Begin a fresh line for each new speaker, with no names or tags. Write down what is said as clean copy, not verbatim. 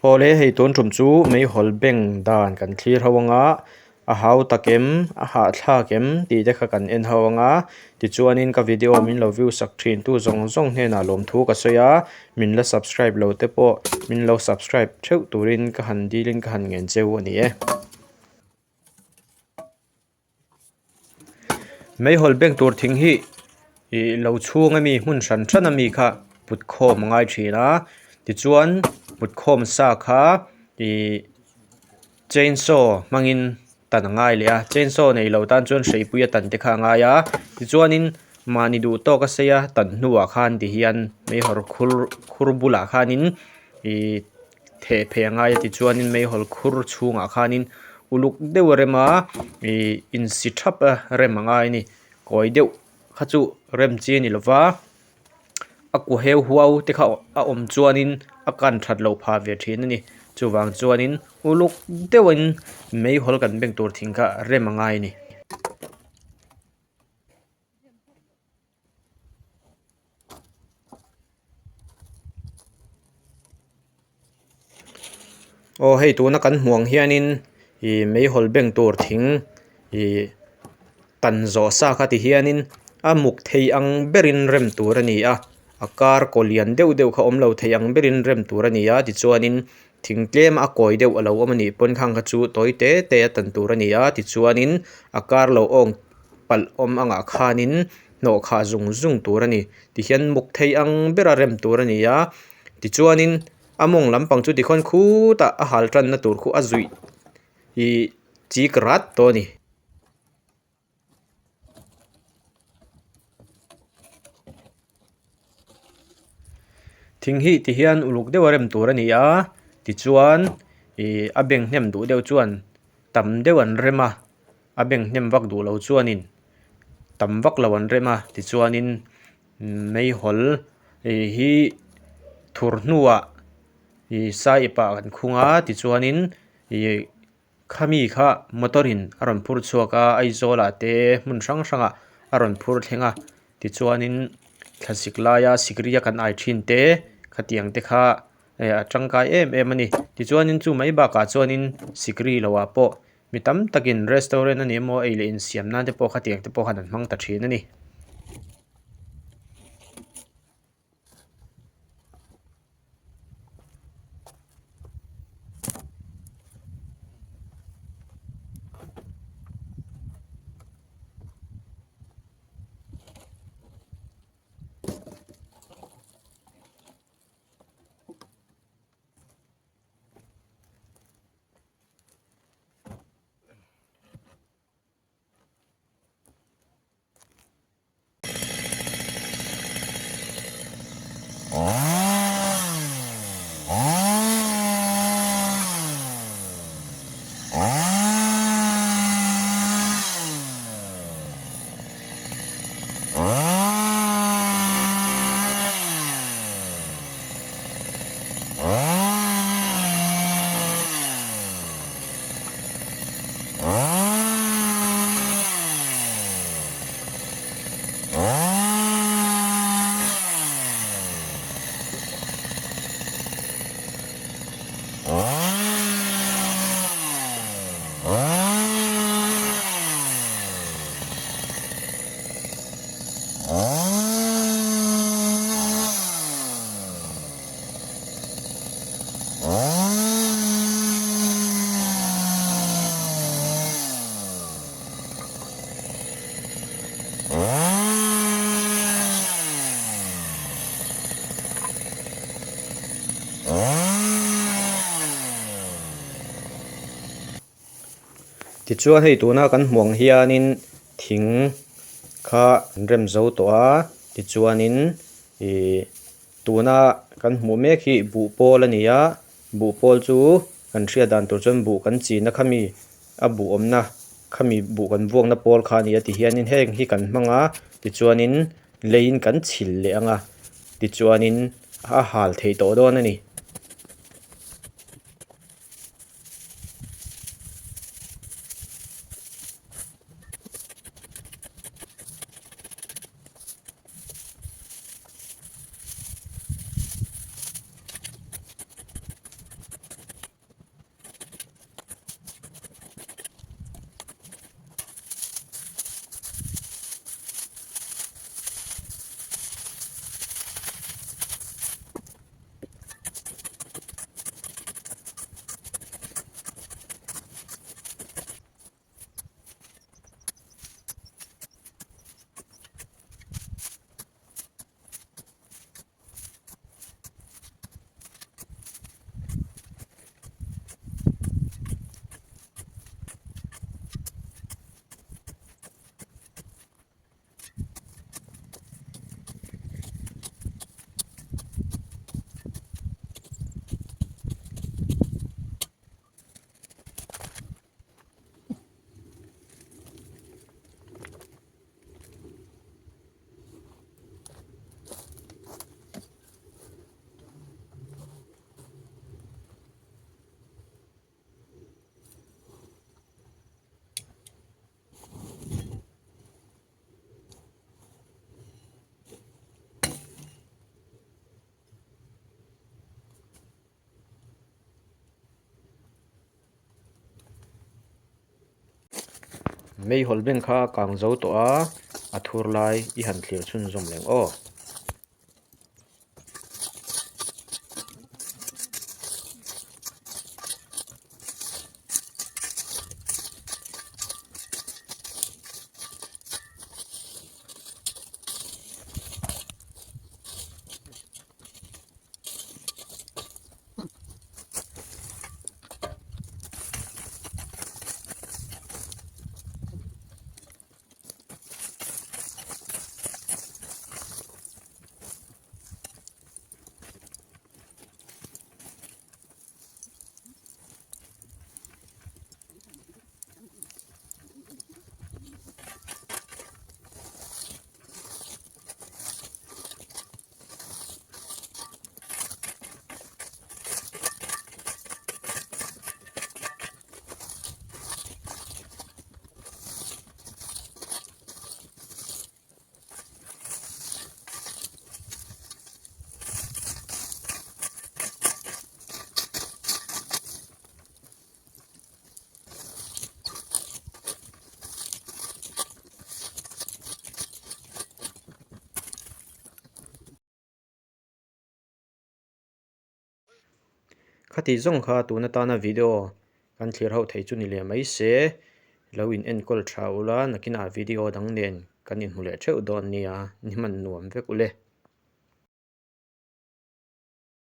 Awle hei tun tum chu meihawl bank dan kan thlir ho anga a hau tak em a hahthlak em tih te kha kan en ho anga tichuanin ka video min lo view sak thin tu zawng zawng hnenah lawmthu ka sawi a min la subscribe lo te pawh min lo subscribe theuh turin ka han dilin ka han ngen cheu a ni e. Meihawl bank tur thing hi ih lo chhung ami hmun hran hran ami kha put khawm a ngai thin a tichuan put khawm sa kha ih chain saw hmangin tan a ngai leh a chain saw nei lo tan chuan hreipui a tan te kha a ngai a tichuanin mahni duh tawk a sei a tan hnuah khan tihian meihawl khur khur bulah khanin ih theh phei a ngai a tichuanin meihawl khur chhungah khanin uluk deuh a rem a ihh insi thap a rem a ngai a ni kawi deuh kha chu rem chi a ni lova a ku heu huau te kha a awm chuanin a kan that loh phah ve thin a ni chuvang chuanin uluk deuhin meihawl kan beng tur thing kha rem a ngai a ni. Aw hei tuna kan hmuh ang hianin ih meihawl beng tur thing ih tan zawh sa kha ti hianin a muk thei ang berin rem tur a ni a a kar kaw lian deuh deuh kha awm lo thei ang berin rem tur a ni a tichuanin thing tlem a kawi deuh a lo awm a nih pawn khang kha chu tawi te te a tan tur a ni a tichuanin a kar lo awng palh awm angah khanin hnawh khah zung zung tur a ni tihian muk thei ang bera rem tur a ni a tichuanin a mawng lampang chu tikhawn khutah a hal tanna tur khu a zuih ih chik rat tawh a ni. Thing hi tihian uluk deuh a rem tur a ni a tichuan ih a beng hnem duh deuh chuan tam deuh an rem a. A bank hnem vak duh lo chuanin tam vak lo an rem a tichuanin meihawl ih hi thur hnuah ih saiip ah kan khung a tichuanin ih khami kha motor in a rawn phur chhuak a Aizawl ah te hmun hrang hrang ah a rawn phur thleng a tichuanin thlasik laia sikri a kan ai thin te khatiang te kha eh a tangkai em em a ni tichuanin chu mai bakah chuanin sikri lo ah pawh. Mi tam takin restaurant a ni emaw ei leh insiam nan te pawh khatiang te pawh khan an hmang ta thin a ni. Tichuan hei tuna kan hmuh ang hianin thing kha an rem zo tawh a tichuanin ih tuna kan hmuh mek hi buh pawl a ni a buh pawl chu kan hriat dan tur chuan buh kan chin a khami a buh awmna khami buh kan vuakna pawl kha a ni a tihianin heng hi kan hmang a tichuanin leiin kan chhil leh ang a tichuanin a hal theih tawh dawn a ni. Meihawl beng kha a kang zo tawh a, a thur lai i han thlir chhunzawm leng aw. Khati zawng kha tun atana video kan thlir ho thei chu ni leh mai se, lo in enkawl tha ula nakinah video dang nen kan inhmu leh theuh dawn nia, ni hman nuam vek ule.